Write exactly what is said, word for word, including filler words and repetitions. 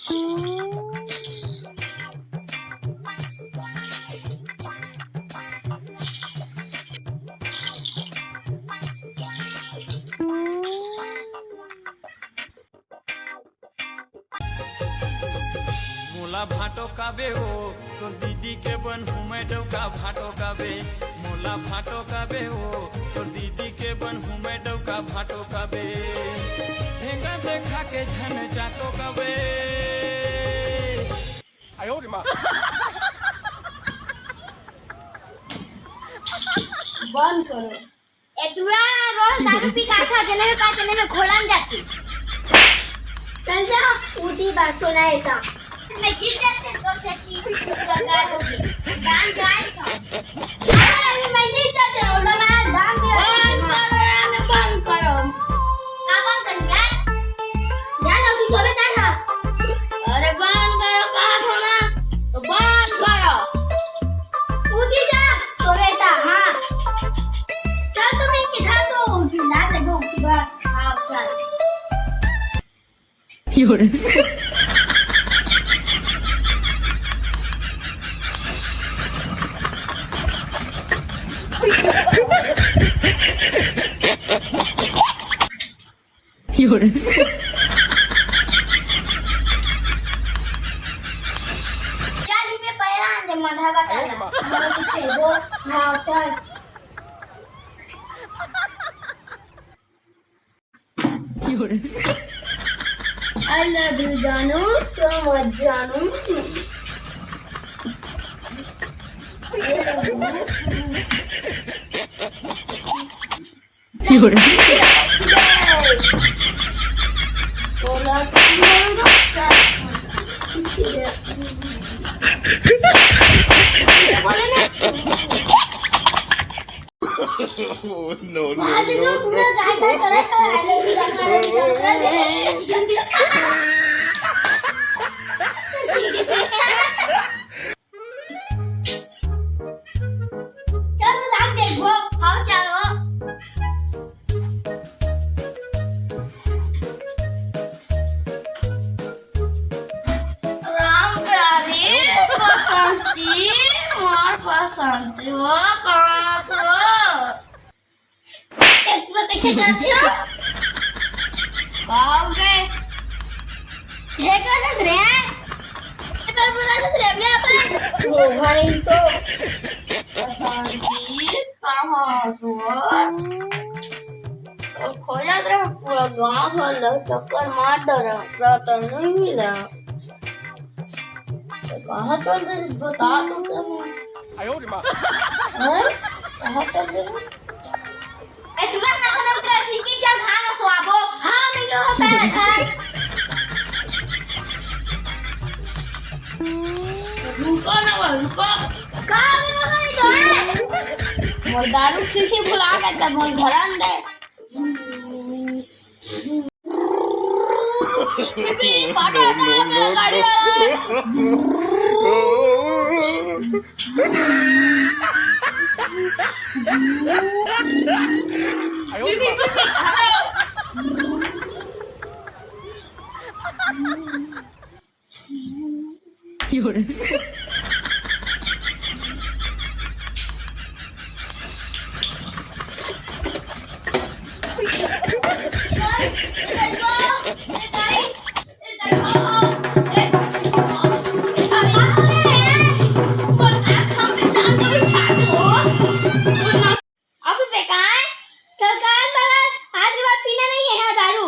मोला भांटो काबे ओ, तोर दीदी के बनहूं मैं डौका भांटो काबे। मोला भांटो काबे ओ, तोर दीदी के बनहूं मैं डौका भांटो काबे। ठेंगा देखा के झन चाटो काबे। बंद करो। ए टूरा रोज दारू पी के आथे, जने में का जने में घोलन जाथे। चल जा, उठी बात सुनाए का। मैं जीत जाते तो से तीन प्रकार हो गए। गान गाए था। अरे अभी मैं जीत जाते हो, तो मैं दान दे। बंद करो यार, बंद करो। का बंद कर यार? जा जल्दी सोवे ता ना। अरे बंद करो, कहा था ना, तो बंद करो। उठी जा, सोवे ता, हाँ। चल, तो मैं किधर तो उठी, ना देखो, उठी बात। हाँ, चल। चल, इमे पैरा आन दे, मधा का ताला। मधा के खेलबो। हाँ, चल। I love you जानू, so much जानू। No, no, no। चलो, साथ देखबो। हाँ, चलो। राम प्यारी बसंती, मोर बसंती हो, कहाँ तो? ए, पूरा कैसे करती हो? का हो गए? ये क्या कर रहे हैं? ये पर पूरा कर रहे हैं अपने आप। वो घर ही तो। बसंती, कहाँ सो? और खोजा रहे पूरा गांव भर ला चक्कर मार डाला, रतन नहीं मिला। तो कहाँ चल रहे, बता तो क्या है? हैं? कहाँ चल रहे? ए, तुरंत नशा में उतरा, चिंकी, चल, खाना सुआबो। हाँ, मैं क्यों बैठ है? रुको ना, वो रुको। कहाँ रुको, नहीं तो है। मोर दारू शीशी भुला गए, तब मोर धरन दे। बीबी, फाटा था मेरा गाड़ी वाला। बीबी, बीबी, हटाओ। अब बेकार, चल कान बाहर, आज के बाद पीना नहीं है यहाँ दारू।